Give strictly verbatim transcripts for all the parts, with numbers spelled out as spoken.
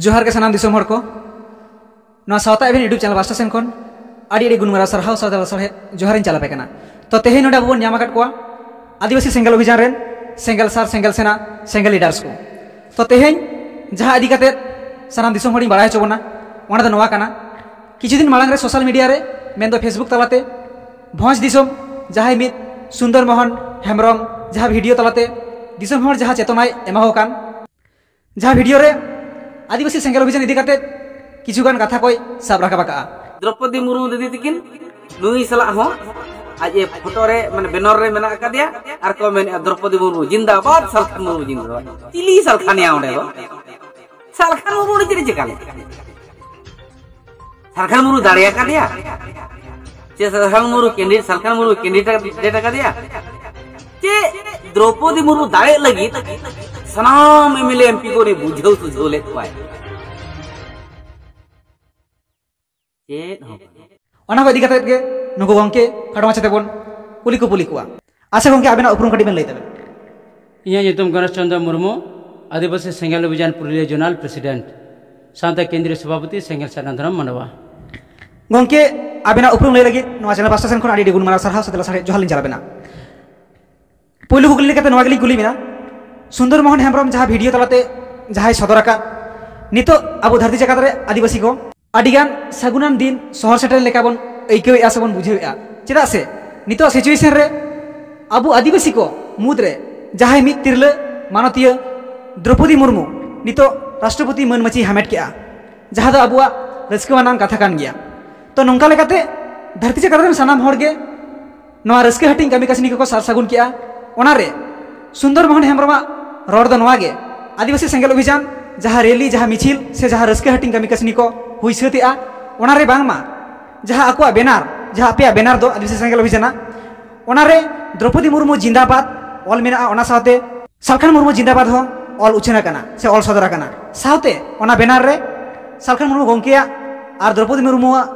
ᱡᱚᱦᱟᱨ ᱜᱮ ᱥᱟᱱᱟᱢ ᱫᱤᱥᱚᱢ ᱦᱚᱲ ᱠᱚ᱾ ᱱᱚᱣᱟ ᱥᱟᱶᱛᱟ ᱮᱵᱷᱮᱱ YouTube ᱪᱮᱱᱮᱞ ᱯᱟᱥᱴᱟ ᱥᱮᱱ ᱠᱷᱚᱱ ᱟᱹᱰᱤ ᱟᱹᱰᱤ ᱜᱩᱱ ᱢᱟᱨᱟᱣ ᱥᱟᱨᱦᱟᱣ ᱥᱟᱶᱛᱮ ᱞᱟᱥᱟᱲᱦᱮᱫ ᱡᱚᱦᱟᱨᱤᱧ ᱪᱟᱞ ᱟᱯᱮ ᱠᱟᱱᱟ᱾ ᱛᱚ, ᱛᱮᱦᱮᱧ ᱱᱚᱰᱮ ᱟᱵᱚ ᱵᱚᱱ ᱧᱟᱢ ᱟᱠᱟᱫ ᱠᱚᱣᱟ ᱟᱹᱫᱤᱵᱟᱹᱥᱤ ᱥᱮᱸᱜᱮᱞ ᱚᱵᱷᱤᱡᱟᱱ ᱨᱮᱱ ᱥᱮᱸᱜᱮᱞ ᱥᱟᱨ, ᱥᱮᱸᱜᱮᱞ ᱥᱮᱱᱟ, ᱥᱮᱸᱜᱮᱞ ᱞᱤᱰᱟᱨᱥ ᱠᱚ᱾ ᱛᱚ, ᱛᱮᱦᱮᱧ ᱡᱟᱦᱟᱸ ᱤᱫᱤ ᱠᱟᱛᱮ ᱥᱟᱱᱟᱢ ᱫᱤᱥᱚᱢ ᱦᱚᱲᱤᱧ ᱵᱟᱲᱟᱭ ᱦᱚᱪᱚ ᱵᱚᱱᱟ, ᱚᱱᱟ ᱫᱚ ᱱᱚᱣᱟ ᱠᱟᱱᱟ᱾ ᱠᱤᱪᱷᱩ ᱫᱤᱱ ᱢᱟᱲᱟᱝ ᱨᱮ ᱥᱳᱥᱟᱞ ᱢᱤᱰᱤᱭᱟ ᱨᱮ, ᱢᱮᱱᱫᱚ Facebook ᱛᱟᱞᱟᱛᱮ, ᱵᱷᱚᱸᱡᱽ ᱫᱤᱥᱚᱢ ᱡᱟᱦᱟᱸᱭ ᱢᱤᱫ ᱥᱩᱱᱫᱚᱨ ᱢᱳᱦᱚᱱ ᱦᱮᱢᱵᱨᱚᱢ ᱡᱟᱦᱟᱸ ᱵᱷᱤᱰᱤᱭᱳ ᱛᱟᱞᱟᱛᱮ ᱫᱤᱥᱚᱢ ᱦᱚᱲ ᱡᱟᱦᱟᱸ ᱪᱮᱛᱚᱱᱟᱭ ᱮᱢᱟᱣ ᱟᱠᱟᱱ, ᱡᱟᱦᱟᱸ ᱵᱷᱤᱰᱤᱭᱳ ᱨᱮ ᱟᱹᱫᱤᱵᱟᱹᱥᱤ ᱥᱮᱸᱜᱮᱞ ᱚᱵᱷᱤᱡᱟᱱ ᱤᱫᱤ ᱠᱟᱛᱮ ᱠᱤᱪᱷᱩ ᱜᱟᱱ ᱠᱟᱛᱷᱟ ᱠᱚᱭ ᱥᱟᱵ ᱨᱟᱠᱟᱵ ᱟᱠᱟᱫᱼᱟ᱾ ᱫᱨᱚᱯᱚᱫᱤ ᱢᱩᱨᱢᱩ ᱫᱤᱫᱤ ᱛᱤᱠᱤᱱ, ᱱᱩᱭ ᱥᱟᱞᱟᱜ ᱦᱚᱸ ᱟᱡ ᱮ ᱯᱷᱳᱴᱳ ᱨᱮ, ᱢᱟᱱᱮ, ᱵᱮᱱᱟᱨ ᱨᱮ ᱢᱮᱱᱟᱜ ᱟᱠᱟᱫᱮᱭᱟ, ᱟᱨ ᱠᱚ ᱢᱮᱱᱮᱫᱼᱟ, "ᱫᱨᱚᱯᱚᱫᱤ ᱢᱩᱨᱢᱩ ᱡᱤᱱᱫᱟᱵᱟᱫ, ᱥᱟᱞᱠᱷᱟᱱ ᱢᱩᱨᱢᱩ ᱡᱤᱱᱫᱟᱵᱟᱫ᱾" ᱪᱤᱞᱤ ᱥᱟᱞᱠᱷᱟᱱᱮᱭᱟ ᱚᱸᱰᱮ ᱫᱚ? ᱥᱟᱞᱠᱷᱟᱱ ᱢᱩᱨᱢᱩ ᱚᱸᱰᱮ ᱪᱮᱫ ᱮ ᱪᱤᱠᱟ ᱞᱮᱫᱟ? ᱥᱟᱞᱠᱷᱟᱱ ᱢᱩᱨᱢᱩ ᱫᱟᱲᱮ ᱟᱠᱟᱫᱮᱭᱟ? ᱪᱮ ᱥᱟᱞᱠᱷᱟᱱ ᱢᱩᱨᱢᱩ ᱠᱮᱱᱰᱤᱰᱮᱴ, ᱥᱟᱞᱠᱷᱟᱱ ᱢᱩᱨᱢᱩ ᱠᱮᱱᱰᱤᱰᱮᱴ ᱟᱠᱟᱫᱮᱭᱟ? ᱪᱮ ᱫᱨᱚᱯᱚᱫᱤ ᱢᱩᱨᱢᱩ ᱫᱟᱲᱮᱜ ᱞᱟᱹᱜᱤᱫ ᱥᱟᱱᱟᱢ MLA, MP ᱠᱚ ᱩᱱᱤ ᱵᱩᱡᱷᱟᱹᱣ ᱥᱩᱡᱷᱟᱹᱣ ᱞᱮᱫ ᱠᱚᱣᱟᱭ? ᱪᱮᱫ ᱦᱚᱸ ᱵᱟᱝ᱾ ᱚᱱᱟ ᱠᱚ ᱤᱫᱤ ᱠᱟᱛᱮ ᱜᱮ ᱱᱩᱠᱩ ᱜᱚᱢᱠᱮ ᱠᱷᱟᱴᱚ ᱢᱟᱪᱷᱟ ᱛᱮᱵᱚᱱ ᱠᱩᱞᱤ ᱠᱚ ᱠᱩᱞᱤ ᱠᱚᱣᱟ᱾ ᱟᱪᱪᱷᱟ ᱜᱚᱢᱠᱮ, ᱟᱵᱮᱱᱟᱜ ᱩᱯᱨᱩᱢ ᱠᱟᱹᱴᱤᱡ ᱵᱮᱱ ᱞᱟᱹᱭ ᱛᱟᱵᱮᱱ᱾ ᱤᱧᱟᱹᱜ ᱧᱩᱛᱩᱢ ᱜᱚᱱᱮᱥ ᱪᱚᱸᱫᱽᱨᱚ ᱢᱩᱨᱢᱩ, ᱟᱹᱫᱤᱵᱟᱹᱥᱤ ᱥᱮᱸᱜᱮᱞ ᱚᱵᱷᱤᱡᱟᱱ ᱯᱩᱨᱩᱞᱤᱭᱟᱹ ᱡᱳᱱᱟᱞ ᱯᱨᱮᱥᱤᱰᱮᱱᱴ, ᱥᱟᱶᱛᱮ ᱠᱮᱱᱫᱨᱤᱭᱚ ᱥᱚᱵᱷᱟᱯᱚᱛᱤ, ᱥᱮᱸᱜᱮᱞ ᱥᱟᱨᱱᱟ ᱫᱷᱚᱨᱚᱢ ᱢᱟᱰᱣᱟ᱾ ᱜᱚᱢᱠᱮ, ᱟᱵᱮᱱᱟᱜ ᱩᱯᱨᱩᱢ ᱞᱟᱹᱭ ᱞᱟᱹᱜᱤᱫ ᱱᱚᱣᱟ ᱪᱮᱱᱮᱞ ᱯᱟᱥᱴᱟ ᱥᱮᱱ ᱠᱷᱚᱱ ᱟᱹᱰᱤ ᱟᱹᱰᱤ ᱜᱩᱱ ᱢᱟᱱᱟᱣ ᱥᱟᱨᱦᱟᱣ ᱥᱟᱛᱮ ᱞᱟᱥᱟᱲᱦᱮᱫ ᱡᱚᱦᱟᱨ ᱞᱤᱧ ᱪᱟᱞ ᱟᱵᱮᱱᱟ᱾ ᱯᱩᱭᱞᱩ ᱠᱩᱠᱞᱤ ᱞᱮᱠᱟᱛᱮ ᱱᱚᱣᱟ ᱜᱮᱞᱤᱧ ᱠᱩᱞᱤ ᱵᱮᱱᱟ, ᱥᱩᱱᱫᱚᱨ ᱢᱳᱦᱚᱱ ᱦᱮᱢᱵᱨᱚᱢ ᱡᱟᱦᱟᱸ ᱵᱷᱤᱰᱤᱭᱳ ᱛᱟᱞᱟᱛᱮ ᱡᱟᱦᱟᱸᱭ ᱥᱚᱫᱚᱨ ᱟᱠᱟᱫ, ᱱᱤᱛᱚᱜ ᱟᱵᱚ ᱫᱷᱟᱹᱨᱛᱤ ᱡᱟᱠᱟᱛ ᱨᱮ ᱟᱹᱫᱤᱵᱟᱹᱥᱤ ᱠᱚ ᱟᱹᱰᱤᱜᱟᱱ ᱥᱟᱹᱜᱩᱱᱟᱱ ᱫᱤᱱ ᱥᱚᱦᱚᱨ ᱥᱮᱴᱮᱨ ᱞᱮᱠᱟ ᱵᱚᱱ ᱟᱹᱭᱠᱟᱹᱣᱮᱫᱼᱟ ᱥᱮ ᱵᱚᱱ ᱵᱩᱡᱷᱟᱹᱣᱮᱫᱼᱟ᱾ ᱪᱮᱫᱟᱜ ᱥᱮ ᱱᱤᱛᱚᱜ ᱥᱤᱪᱩᱭᱮᱥᱚᱱ ᱨᱮ ᱟᱵᱚ ᱟᱹᱫᱤᱵᱟᱹᱥᱤ ᱠᱚ ᱢᱩᱫᱽᱨᱮ ᱡᱟᱦᱟᱸᱭ ᱢᱤᱫ ᱛᱤᱨᱞᱟᱹ ᱢᱟᱱᱚᱛᱤᱭᱟᱹ ᱫᱨᱚᱯᱚᱫᱤ ᱢᱩᱨᱢᱩ ᱱᱤᱛᱚᱜ ᱨᱟᱥᱴᱨᱚᱯᱚᱛᱤ ᱢᱟᱹᱱ ᱢᱟᱹᱪᱤᱭ ᱦᱟᱢᱮᱴ ᱠᱮᱜᱼᱟ, ᱡᱟᱦᱟᱸ ᱫᱚ ᱟᱵᱚᱣᱟᱜ ᱨᱟᱹᱥᱠᱟᱹ ᱟᱱᱟᱜ ᱠᱟᱛᱷᱟ ᱠᱟᱱ ᱜᱮᱭᱟ᱾ ᱛᱚ, ᱱᱚᱝᱠᱟ ᱞᱮᱠᱟᱛᱮ ᱫᱷᱟᱹᱨᱛᱤ ᱡᱟᱠᱟᱛ ᱨᱮᱱ ᱥᱟᱱᱟᱢ ᱦᱚᱲ ᱜᱮ ᱱᱚᱣᱟ ᱨᱟᱹᱥᱠᱟᱹ ᱦᱟᱹᱴᱤᱧ ᱠᱟᱹᱢᱤ ᱠᱟᱹᱥᱱᱤ ᱠᱚᱠᱚ ᱥᱟᱨ ᱥᱟᱹᱜᱩᱱ ᱠᱮᱜᱼᱟ᱾ ᱚᱱᱟᱨᱮ ᱥᱩᱱᱫᱚᱨ ᱢᱳᱦᱚᱱ ᱦᱮᱢᱵᱨᱚᱢᱟᱜ ᱨᱚᱲ ᱫᱚ ᱱᱚᱣᱟ ᱜᱮ, ᱟᱹᱫᱤᱵᱟᱹᱥᱤ ᱥᱮᱸᱜᱮᱞ ᱚᱵᱷᱤᱡᱟᱱ, ᱡᱟᱦᱟᱸ ᱨᱮᱞᱤ, ᱡᱟᱦᱟᱸ ᱢᱤᱪᱷᱤᱞ ᱥᱮ ᱡᱟᱦᱟᱸ ᱨᱟᱹᱥᱠᱟᱹ ᱦᱟᱹᱴᱤᱧ ᱠᱟᱹᱢᱤ ᱠᱟᱹᱥᱱᱤ ᱠᱚ ᱦᱩᱭ ᱥᱟᱹᱛ ᱮᱜᱼᱟ, ᱚᱱᱟᱨᱮ ᱵᱟᱝᱢᱟ ᱡᱟᱦᱟᱸ ᱟᱠᱚᱣᱟᱜ ᱵᱮᱱᱟᱨ, ᱡᱟᱦᱟᱸ ᱟᱯᱮᱭᱟᱜ ᱵᱮᱱᱟᱨ ᱫᱚ ᱟᱹᱫᱤᱵᱟᱹᱥᱤ ᱥᱮᱸᱜᱮᱞ ᱚᱵᱷᱤᱡᱟᱱᱟᱜ, ᱚᱱᱟᱨᱮ ᱫᱨᱚᱯᱚᱫᱤ ᱢᱩᱨᱢᱩ ᱡᱤᱱᱫᱟᱵᱟᱫᱽ ᱚᱞ ᱢᱮᱱᱟᱜᱼᱟ, ᱚᱱᱟ ᱥᱟᱶᱛᱮ ᱥᱟᱞᱠᱷᱟᱱ ᱢᱩᱨᱢᱩ ᱡᱤᱱᱫᱟᱵᱟᱫᱽ ᱦᱚᱸ ᱚᱞ ᱩᱪᱷᱟᱹᱱ ᱟᱠᱟᱱᱟ ᱥᱮ ᱚᱞ ᱥᱚᱫᱚᱨ ᱟᱠᱟᱱᱟ᱾ ᱥᱟᱶᱛᱮ ᱚᱱᱟ ᱵᱮᱱᱟᱨ ᱨᱮ ᱥᱟᱞᱠᱷᱟᱱ ᱢᱩᱨᱢᱩ ᱜᱚᱢᱠᱮᱭᱟᱜ ᱟᱨ ᱫᱨᱚᱯᱚᱫᱤ ᱢᱩᱨᱢᱩᱣᱟᱜ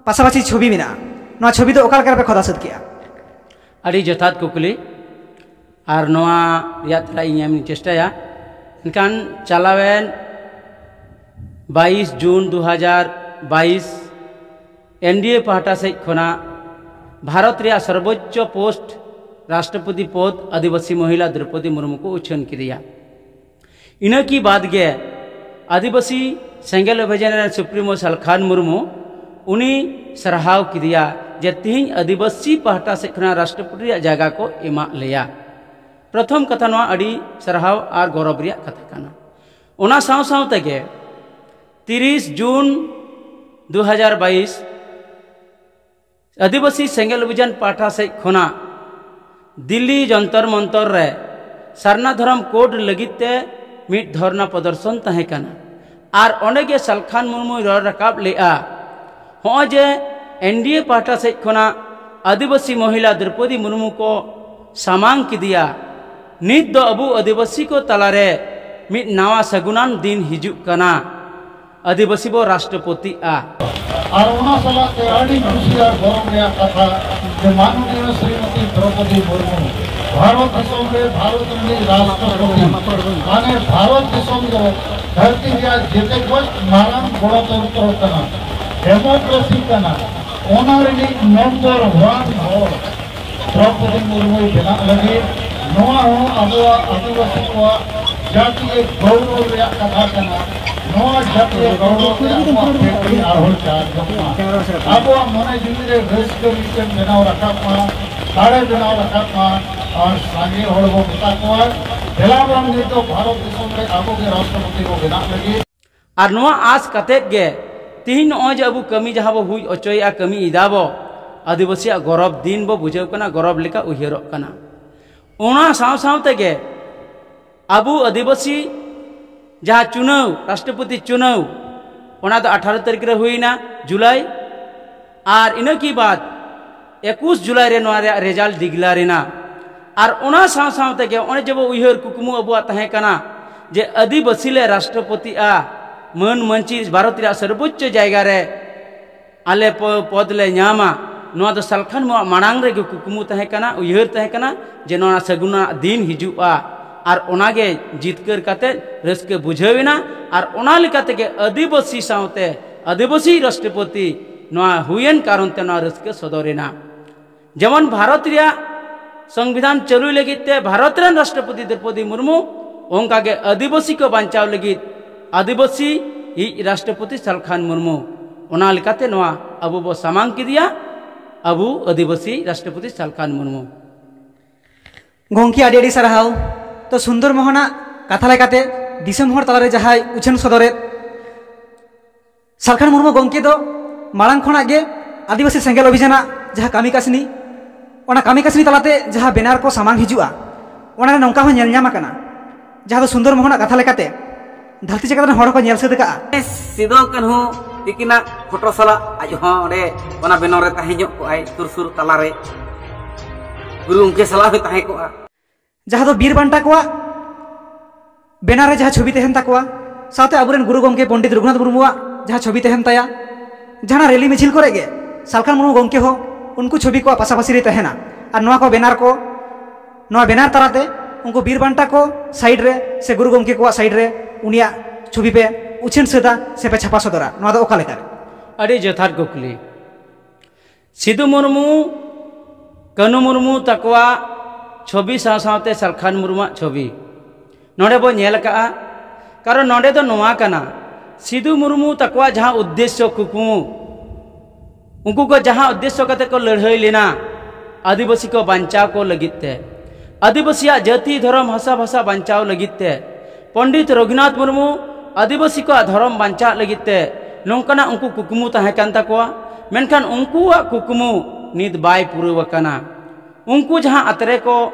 ᱯᱟᱥᱟᱯᱟᱥᱤ ᱪᱷᱚᱵᱤ ᱢᱮᱱᱟᱜᱼᱟ᱾ ᱱᱚᱣᱟ ᱪᱷᱚᱵᱤ ᱫᱚ ᱚᱠᱟ ᱞᱮᱠᱟ ᱨᱮᱯᱮ ᱠᱷᱚᱫᱟ ᱥᱟᱹᱛ ᱠᱮᱜᱼᱟ? ᱟᱹᱰᱤ ᱡᱚᱛᱷᱟᱛ ᱠᱩᱠᱞᱤ, ᱟᱨ ᱱᱚᱣᱟ ᱨᱮᱭᱟᱜ ᱛᱮᱞᱟ ᱤᱧ ᱮᱢ ᱪᱮᱥᱴᱟᱭᱟ᱾ ᱢᱮᱱᱠᱷᱟᱱ ᱪᱟᱞᱟᱣᱮᱱ ᱵᱟᱭᱤᱥ ᱡᱩᱱ ᱫᱩ ᱦᱟᱡᱟᱨ ᱵᱟᱭᱤᱥ, ᱮᱱᱰᱤᱮ ᱯᱟᱦᱴᱟ ᱥᱮᱫ ᱠᱷᱚᱱᱟᱜ ᱵᱷᱟᱨᱚᱛ ᱨᱮᱭᱟᱜ ᱥᱚᱨᱵᱳᱪᱪᱚ ᱯᱳᱥᱴ ᱨᱟᱥᱴᱨᱚᱯᱚᱛᱤ ᱯᱚᱫᱽ ᱟᱹᱫᱤᱵᱟᱹᱥᱤ ᱢᱚᱦᱤᱞᱟ ᱫᱨᱚᱯᱚᱫᱤ ᱢᱩᱨᱢᱩ ᱠᱚ ᱩᱪᱷᱟᱹᱱ ᱠᱮᱫᱮᱭᱟ᱾ ᱤᱱᱟᱹ ᱠᱤ ᱵᱟᱫᱽ ᱜᱮ ᱟᱹᱫᱤᱵᱟᱹᱥᱤ ᱥᱮᱸᱜᱮᱞ ᱚᱵᱷᱤᱡᱟᱱ ᱨᱮᱱ ᱥᱩᱯᱨᱤᱢᱳ ᱥᱟᱞᱠᱷᱟᱱ ᱢᱩᱨᱢᱩ ᱩᱱᱤ ᱥᱟᱨᱦᱟᱣ ᱠᱮᱫᱮᱭᱟ ᱡᱮ ᱛᱤᱦᱤᱧ ᱟᱹᱫᱤᱵᱟᱹᱥᱤ ᱯᱟᱦᱴᱟ ᱥᱮᱫ ᱠᱷᱚᱱᱟᱜ ᱨᱟᱥᱴᱨᱚᱯᱚᱛᱤ ᱨᱮᱭᱟᱜ ᱡᱟᱭᱜᱟ ᱠᱚ ᱮᱢᱟᱜ ᱞᱮᱭᱟ᱾ ᱯᱨᱚᱛᱷᱚᱢ ᱠᱟᱛᱷᱟ, ᱱᱚᱣᱟ ᱟᱹᱰᱤ ᱥᱟᱨᱦᱟᱣ ᱟᱨ ᱜᱚᱨᱚᱵᱽ ᱨᱮᱭᱟᱜ ᱠᱟᱛᱷᱟ ᱠᱟᱱᱟ᱾ ᱚᱱᱟ ᱥᱟᱶ ᱥᱟᱶ ᱛᱮᱜᱮ ᱛᱤᱨᱤᱥ ᱡᱩᱱ ᱫᱩ ᱦᱟᱡᱟᱨ ᱵᱟᱭᱤᱥ ᱟᱹᱫᱤᱵᱟᱹᱥᱤ ᱥᱮᱸᱜᱮᱞ ᱚᱵᱷᱤᱡᱟᱱ ᱯᱟᱦᱴᱟ ᱥᱮᱫ ᱠᱷᱚᱱᱟᱜ ᱫᱤᱞᱞᱤ ᱡᱚᱱᱛᱚᱨ ᱢᱚᱱᱛᱚᱨ ᱨᱮ ᱥᱟᱨᱱᱟ ᱫᱷᱚᱨᱚᱢ ᱠᱳᱰ ᱞᱟᱹᱜᱤᱫ ᱛᱮ ᱢᱤᱫ ᱫᱷᱚᱨᱱᱟ ᱯᱨᱚᱫᱚᱨᱥᱚᱱ ᱛᱟᱦᱮᱸ ᱠᱟᱱᱟ᱾ ᱟᱨ ᱚᱸᱰᱮ ᱜᱮ ᱥᱟᱞᱠᱷᱟᱱ ᱢᱩᱨᱢᱩᱭ ᱨᱚᱲ ᱨᱟᱠᱟᱵ ᱞᱮᱫᱼᱟ, ᱦᱚᱸᱜᱼᱚᱭ ᱡᱮ ᱮᱱᱰᱤᱮ ᱯᱟᱦᱴᱟ ᱥᱮᱫ ᱠᱷᱚᱱᱟᱜ ᱟᱹᱫᱤᱵᱟᱹᱥᱤ ᱢᱚᱦᱤᱞᱟ ᱫᱨᱚᱯᱚᱫᱤ ᱢᱩᱨᱢᱩ ᱠᱚ ᱥᱟᱢᱟᱝ ᱠᱮᱫᱮᱭᱟ, ᱱᱤᱛ ᱫᱚ ᱟᱵᱚ ᱟᱹᱫᱤᱵᱟᱹᱥᱤ ᱠᱚ ᱛᱟᱞᱟᱨᱮ ᱢᱤᱫ ᱱᱟᱣᱟ ᱥᱟᱹᱜᱩᱱᱟᱱ ᱫᱤᱱ ᱦᱤᱡᱩᱜ ᱠᱟᱱᱟ᱾ ᱟᱹᱫᱤᱵᱟᱹᱥᱤ ᱵᱚ ᱨᱟᱥᱴᱨᱚᱯᱚᱛᱤᱜᱼᱟ᱾ ᱟᱨ ᱚᱱᱟ ᱥᱟᱞᱟᱜ ᱛᱮ ᱟᱹᱰᱤ ᱠᱩᱥᱤ ᱟᱨ ᱜᱚᱨᱚᱵᱽ ᱨᱮᱭᱟᱜ ᱠᱟᱛᱷᱟ ᱡᱮ ᱢᱟᱱᱚᱱᱤᱭᱚ ᱥᱨᱤᱢᱚᱛᱤ ᱫᱨᱚᱯᱚᱫᱤ ᱢᱩᱨᱢᱩ ᱵᱷᱟᱨᱚᱛ ᱫᱤᱥᱚᱢ ᱨᱮ ᱵᱷᱟᱨᱚᱛ ᱨᱤᱱᱤᱡ ᱨᱟᱥᱴᱨᱚᱯᱚᱛᱤ, ᱢᱟᱱᱮ ᱵᱷᱟᱨᱚᱛ ᱫᱤᱥᱚᱢ ᱫᱚ ᱫᱷᱟᱹᱨᱛᱤ ᱨᱮᱭᱟᱜ ᱡᱮᱛᱮ ᱠᱷᱚᱱ ᱢᱟᱨᱟᱝ ᱜᱚᱬᱚᱛᱚᱱᱛᱨᱚ ᱠᱟᱱᱟ, ᱰᱮᱢᱳᱠᱨᱮᱥᱤ ᱠᱟᱱᱟ, ᱚᱱᱟ ᱨᱤᱱᱤᱡ ᱱᱚᱢᱵᱚᱨ ᱳᱣᱟᱱ ᱦᱚᱲ ᱫᱨᱚᱯᱚᱫᱤ ᱢᱩᱨᱢᱩᱭ ᱵᱮᱱᱟᱜ ᱞᱟᱹᱜᱤᱫ᱾ ᱱᱚᱣᱟ ᱦᱚᱸ ᱟᱵᱚᱣᱟᱜ ᱟᱹᱫᱤᱵᱟᱹᱥᱤ ᱠᱚᱣᱟᱜ ᱡᱟᱹᱛᱤᱭᱟᱹ ᱜᱚᱨᱚᱵᱽ ᱨᱮᱭᱟᱜ ᱠᱟᱛᱷᱟ ᱠᱟᱱᱟ᱾ ᱱᱚᱣᱟ ᱡᱟᱹᱛᱤᱭᱟᱹ ᱜᱚᱨᱚᱵᱽ ᱨᱮ ᱟᱵᱚᱣᱟᱜ ᱯᱮᱴᱨᱤ ᱟᱨᱦᱚᱸ ᱪᱟᱨᱡᱚᱜ ᱢᱟ, ᱟᱵᱚᱣᱟᱜ ᱢᱚᱱᱮ ᱡᱤᱣᱤ ᱨᱮ ᱨᱟᱹᱥᱠᱟᱹ ᱢᱤᱫᱴᱮᱱ ᱵᱮᱱᱟᱣ ᱨᱟᱠᱟᱵ ᱢᱟ, ᱫᱟᱲᱮ ᱵᱮᱱᱟᱣ ᱨᱟᱠᱟᱵ ᱢᱟ, ᱟᱨ ᱥᱟᱸᱜᱮ ᱦᱚᱲ ᱵᱚ ᱢᱮᱛᱟ ᱠᱚᱣᱟ, ᱫᱮᱞᱟ ᱵᱚᱱ ᱱᱤᱛ ᱫᱚ ᱵᱷᱟᱨᱚᱛ ᱫᱤᱥᱚᱢ ᱨᱮ ᱟᱵᱚ ᱜᱮ ᱨᱟᱥᱴᱨᱚᱯᱚᱛᱤ ᱵᱚ ᱵᱮᱱᱟᱜ ᱞᱟᱹᱜᱤᱫ᱾ ᱟᱨ ᱱᱚᱣᱟ ᱟᱸᱥ ᱠᱟᱛᱮᱫ ᱜᱮ ᱛᱤᱦᱤᱧ ᱱᱚᱜᱼᱚᱭ ᱡᱮ ᱟᱵᱚ ᱠᱟᱹᱢᱤ ᱡᱟᱦᱟᱸ ᱵᱚ ᱦᱩᱭ ᱦᱚᱪᱚᱭᱮᱫᱼᱟ, ᱠᱟᱹᱢᱤ ᱮᱫᱟ ᱵᱚ, ᱟᱹᱫᱤᱵᱟᱹᱥᱤᱭᱟᱜ ᱜᱚᱨᱚᱵᱽ ᱫᱤᱱ ᱵᱚ ᱵᱩᱡᱷᱟᱹᱣ ᱠᱟᱱᱟ, ᱜᱚᱨᱚᱵᱽ ᱞᱮᱠᱟ ᱩᱭᱦᱟᱹᱨᱚᱜ ᱠᱟᱱᱟ᱾ ᱚᱱᱟ ᱥᱟᱶ ᱥᱟᱶ ᱛᱮᱜᱮ ᱟᱵᱚ ᱟᱹᱫᱤᱵᱟᱹᱥᱤ ᱡᱟᱦᱟᱸ ᱪᱩᱱᱟᱹᱣ, ᱨᱟᱥᱴᱨᱚᱯᱚᱛᱤ ᱪᱩᱱᱟᱹᱣ, ᱚᱱᱟ ᱫᱚ ᱟᱴᱷᱟᱨᱚ ᱛᱟᱹᱨᱤᱠᱷ ᱨᱮ ᱦᱩᱭᱱᱟ, ᱡᱩᱞᱟᱭ, ᱟᱨ ᱤᱱᱟᱹ ᱠᱤ ᱵᱟᱫᱽ ᱮᱠᱩᱥ ᱡᱩᱞᱟᱭ ᱨᱮ ᱱᱚᱣᱟ ᱨᱮᱭᱟᱜ ᱨᱮᱡᱟᱞᱴ ᱰᱤᱜᱽᱞᱟᱨ ᱮᱱᱟ᱾ ᱟᱨ ᱚᱱᱟ ᱥᱟᱶ ᱥᱟᱶ ᱛᱮᱜᱮ ᱚᱱᱮ ᱡᱮ ᱵᱚ ᱩᱭᱦᱟᱹᱨ ᱠᱩᱠᱢᱩ ᱟᱵᱚᱣᱟᱜ ᱛᱟᱦᱮᱸ ᱠᱟᱱᱟ ᱡᱮ ᱟᱹᱫᱤᱵᱟᱹᱥᱤ ᱞᱮ ᱨᱟᱥᱴᱨᱚᱯᱚᱛᱤᱜᱼᱟ, ᱢᱟᱹᱱ ᱢᱟᱹᱱᱪᱤ ᱵᱷᱟᱨᱚᱛ ᱨᱮᱭᱟᱜ ᱥᱚᱨᱵᱳᱪᱪᱚ ᱡᱟᱭᱜᱟ ᱨᱮ ᱟᱞᱮ ᱯᱚ-, ᱯᱚᱫᱽ ᱞᱮ ᱧᱟᱢᱟ, ᱱᱚᱣᱟ ᱫᱚ ᱥᱟᱞᱠᱷᱟᱱ ᱢᱩᱨᱢᱩᱣᱟᱜ ᱢᱟᱲᱟᱝ ᱨᱮᱜᱮ ᱠᱩᱠᱢᱩ ᱛᱟᱦᱮᱸ ᱠᱟᱱᱟ, ᱩᱭᱦᱟᱹᱨ ᱛᱟᱦᱮᱸ ᱠᱟᱱᱟ ᱡᱮ ᱱᱚᱣᱟ ᱥᱟᱹᱜᱩᱱᱟᱜ ᱫᱤᱱ ᱦᱤᱡᱩᱜᱼᱟ᱾ ᱟᱨ ᱚᱱᱟᱜᱮ ᱡᱤᱛᱠᱟᱹᱨ ᱠᱟᱛᱮ ᱨᱟᱹᱥᱠᱟᱹ ᱵᱩᱡᱷᱟᱹᱣ ᱮᱱᱟ᱾ ᱟᱨ ᱚᱱᱟ ᱞᱮᱠᱟ ᱛᱮᱜᱮ ᱟᱹᱫᱤᱵᱟᱹᱥᱤ ᱥᱟᱶᱛᱮ ᱟᱹᱫᱤᱵᱟᱹᱥᱤ ᱨᱟᱥᱴᱨᱚᱯᱚᱛᱤ ᱱᱚᱣᱟ ᱦᱩᱭᱮᱱ ᱠᱟᱨᱚᱱ ᱛᱮ ᱱᱚᱣᱟ ᱨᱟᱹᱥᱠᱟᱹ ᱥᱚᱫᱚᱨ ᱮᱱᱟ᱾ ᱡᱮᱢᱚᱱ ᱵᱷᱟᱨᱚᱛ ᱨᱮᱭᱟᱜ ᱥᱚᱝᱵᱤᱫᱷᱟᱱ ᱪᱟᱹᱞᱩᱭ ᱞᱟᱹᱜᱤᱫ ᱛᱮ ᱵᱷᱟᱨᱚᱛ ᱨᱮᱱ ᱨᱟᱥᱴᱨᱚᱯᱚᱛᱤ ᱫᱨᱚᱯᱚᱫᱤ ᱢᱩᱨᱢᱩ, ᱚᱱᱠᱟᱜᱮ ᱟᱹᱫᱤᱵᱟᱹᱥᱤ ᱠᱚ ᱵᱟᱧᱪᱟᱣ ᱞᱟᱹᱜᱤᱫ ᱟᱹᱫᱤᱵᱟᱹᱥᱤ ᱤᱡ ᱨᱟᱥᱴᱨᱚᱯᱚᱛᱤ ᱥᱟᱞᱠᱷᱟᱱ ᱢᱩᱨᱢᱩ᱾ ᱚᱱᱟ ᱞᱮᱠᱟᱛᱮ ᱱᱚᱣᱟ ᱟᱵᱚ ᱵᱚ ᱥᱟᱢᱟᱝ ᱠᱮᱫᱮᱭᱟ ᱟᱵᱚ ᱟᱹᱫᱤᱵᱟᱹᱥᱤ ᱨᱟᱥᱴᱨᱚᱯᱚᱛᱤ ᱥᱟᱞᱠᱷᱟᱱ ᱢᱩᱨᱢᱩ᱾ ᱜᱚᱢᱠᱮ, ᱟᱹᱰᱤ ᱟᱹᱰᱤ ᱥᱟᱨᱦᱟᱣ᱾ ᱛᱚ, ᱥᱩᱱᱫᱚᱨ ᱢᱳᱦᱚᱱᱟᱜ ᱠᱟᱛᱷᱟ ᱞᱮᱠᱟᱛᱮ ᱫᱤᱥᱚᱢ ᱦᱚᱲ ᱛᱟᱞᱟᱨᱮ ᱡᱟᱦᱟᱸᱭ ᱩᱪᱷᱟᱹᱱ ᱥᱚᱫᱚᱨᱮᱫ ᱥᱟᱞᱠᱷᱟᱱ ᱢᱩᱨᱢᱩ ᱜᱚᱢᱠᱮ ᱫᱚ ᱢᱟᱲᱟᱝ ᱠᱷᱚᱱᱟᱜ ᱜᱮ ᱟᱹᱫᱤᱵᱟᱹᱥᱤ ᱥᱮᱸᱜᱮᱞ ᱚᱵᱷᱤᱡᱟᱱᱟᱜ ᱡᱟᱦᱟᱸ ᱠᱟᱹᱢᱤ ᱠᱟᱹᱥᱱᱤ, ᱚᱱᱟ ᱠᱟᱹᱢᱤ ᱠᱟᱹᱥᱱᱤ ᱛᱟᱞᱟᱛᱮ ᱡᱟᱦᱟᱸ ᱵᱮᱱᱟᱨ ᱠᱚ ᱥᱟᱢᱟᱝ ᱦᱤᱡᱩᱜᱼᱟ, ᱚᱱᱟᱨᱮ ᱱᱚᱝᱠᱟ ᱦᱚᱸ ᱧᱮᱞ ᱧᱟᱢ ᱟᱠᱟᱱᱟ, ᱡᱟᱦᱟᱸ ᱫᱚ ᱥᱩᱱᱫᱚᱨ ᱢᱳᱦᱚᱱᱟᱜ ᱠᱟᱛᱷᱟ ᱞᱮᱠᱟᱛᱮ ᱫᱷᱟᱹᱨᱛᱤ ᱪᱟᱠᱟ ᱨᱮᱱ ᱦᱚᱲ ᱦᱚᱸᱠᱚ ᱧᱮᱞ ᱥᱟᱹᱛ ᱟᱠᱟᱫᱼᱟ᱾ ᱥᱤᱫᱚ ᱠᱟᱹᱱᱦᱩ ᱛᱤᱠᱤᱱᱟᱜ ᱯᱷᱳᱴᱳ ᱥᱟᱞᱟᱜ ᱟᱡ ᱦᱚᱸ ᱚᱸᱰᱮ ᱚᱱᱟ ᱵᱮᱱᱟᱨ ᱨᱮ ᱛᱟᱦᱮᱸ ᱧᱚᱜ ᱠᱚᱜᱼᱟᱭ, ᱥᱩᱨ ᱥᱩᱨ ᱛᱟᱞᱟᱨᱮ ᱜᱩᱨᱩ ᱜᱚᱢᱠᱮ ᱥᱟᱞᱟᱜ ᱦᱚᱸᱭ ᱛᱟᱦᱮᱸ ᱠᱚᱜᱼᱟ᱾ ᱡᱟᱦᱟᱸ ᱫᱚ ᱵᱤᱨ ᱵᱟᱱᱴᱟ ᱠᱚᱣᱟᱜ ᱵᱮᱱᱟᱨ ᱨᱮ ᱡᱟᱦᱟᱸ ᱪᱷᱚᱵᱤ ᱛᱟᱦᱮᱱ ᱛᱟᱠᱚᱣᱟ, ᱥᱟᱶᱛᱮ ᱟᱵᱚᱨᱮᱱ ᱜᱩᱨᱩ ᱜᱚᱢᱠᱮ ᱯᱚᱱᱰᱤᱛ ᱨᱚᱜᱷᱩᱱᱟᱛᱷ ᱢᱩᱨᱢᱩᱣᱟᱜ ᱡᱟᱦᱟᱸ ᱪᱷᱚᱵᱤ ᱛᱟᱦᱮᱱ ᱛᱟᱭᱟ, ᱡᱟᱦᱟᱱᱟᱜ ᱨᱮᱞᱤ ᱢᱤᱪᱷᱤᱞ ᱠᱚᱨᱮ ᱜᱮ ᱥᱟᱞᱠᱷᱟᱱ ᱢᱩᱨᱢᱩ ᱜᱚᱢᱠᱮ ᱦᱚᱸ ᱩᱱᱠᱩ ᱪᱷᱚᱵᱤ ᱠᱚᱣᱟᱜ ᱯᱟᱥᱟᱯᱟᱥᱤ ᱨᱮ ᱛᱟᱦᱮᱱᱟ᱾ ᱟᱨ ᱱᱚᱣᱟ ᱠᱚ ᱵᱮᱱᱟᱨ ᱠᱚ, ᱱᱚᱣᱟ ᱵᱮᱱᱟᱨ ᱛᱟᱞᱟᱛᱮ ᱩᱱᱠᱩ ᱵᱤᱨ ᱵᱟᱱᱴᱟ ᱠᱚ ᱥᱟᱭᱤᱰ ᱨᱮ ᱥᱮ ᱜᱩᱨᱩ ᱜᱚᱢᱠᱮ ᱠᱚᱣᱟᱜ ᱥᱟᱭᱤᱰ ᱨᱮ ᱩᱱᱤᱭᱟᱜ ᱪᱷᱚᱵᱤ ᱯᱮ ᱩᱪᱷᱟᱹᱱ ᱥᱟᱹᱛᱟ ᱥᱮ ᱯᱮ ᱪᱷᱟᱯᱟ ᱥᱚᱫᱚᱨᱟ, ᱱᱚᱣᱟ ᱫᱚ ᱚᱠᱟ ᱞᱮᱠᱟᱨᱮ? ᱟᱹᱰᱤ ᱡᱚᱛᱷᱟᱛ ᱠᱩᱠᱞᱤ᱾ ᱥᱤᱫᱩ ᱢᱩᱨᱢᱩ, ᱠᱟᱹᱱᱩ ᱢᱩᱨᱢᱩ ᱛᱟᱠᱚᱣᱟᱜ ᱪᱷᱚᱵᱤ ᱥᱟᱶ ᱥᱟᱶᱛᱮ ᱥᱟᱞᱠᱷᱟᱱ ᱢᱩᱨᱢᱩᱣᱟᱜ ᱪᱷᱚᱵᱤ ᱱᱚᱰᱮ ᱵᱚ ᱧᱮᱞ ᱟᱠᱟᱫᱼᱟ᱾ ᱠᱟᱨᱚᱱ ᱱᱚᱰᱮ ᱫᱚ ᱱᱚᱣᱟ ᱠᱟᱱᱟ, ᱥᱤᱫᱩ ᱢᱩᱨᱢᱩ ᱛᱟᱠᱚᱣᱟᱜ ᱡᱟᱦᱟᱸ ᱩᱫᱽᱫᱮᱥᱥᱚ ᱠᱩᱠᱢᱩ, ᱩᱱᱠᱩ ᱠᱚ ᱡᱟᱦᱟᱸ ᱩᱫᱽᱫᱮᱥᱥᱚ ᱠᱟᱛᱮ ᱠᱚ ᱞᱟᱹᱲᱦᱟᱹᱭ ᱞᱮᱱᱟ ᱟᱹᱫᱤᱵᱟᱹᱥᱤ ᱠᱚ ᱵᱟᱧᱪᱟᱣ ᱠᱚ ᱞᱟᱹᱜᱤᱫ ᱛᱮ, ᱟᱹᱫᱤᱵᱟᱹᱥᱤᱭᱟᱜ ᱡᱟᱹᱛᱤ ᱫᱷᱚᱨᱚᱢ ᱦᱟᱥᱟ ᱵᱷᱟᱥᱟ ᱵᱟᱧᱪᱟᱣ ᱞᱟᱹᱜᱤᱫ ᱛᱮ, ᱯᱚᱱᱰᱤᱛ ᱨᱚᱜᱷᱩᱱᱟᱛᱷ ᱢᱩᱨᱢᱩ ᱟᱹᱫᱤᱵᱟᱹᱥᱤ ᱠᱚᱣᱟᱜ ᱫᱷᱚᱨᱚᱢ ᱵᱟᱧᱪᱟᱜ ᱞᱟᱹᱜᱤᱫ ᱛᱮ ᱱᱚᱝᱠᱟᱱᱟᱜ ᱩᱱᱠᱩ ᱠᱩᱠᱢᱩ ᱛᱟᱦᱮᱸ ᱠᱟᱱ ᱛᱟᱠᱚᱣᱟ᱾ ᱢᱮᱱᱠᱷᱟᱱ ᱩᱱᱠᱩᱣᱟᱜ ᱠᱩᱠᱢᱩ ᱱᱤᱛ ᱵᱟᱭ ᱯᱩᱨᱟᱹᱣ ᱟᱠᱟᱱᱟ᱾ ᱩᱱᱠᱩ ᱡᱟᱦᱟᱸ ᱟᱛᱨᱮ ᱠᱚ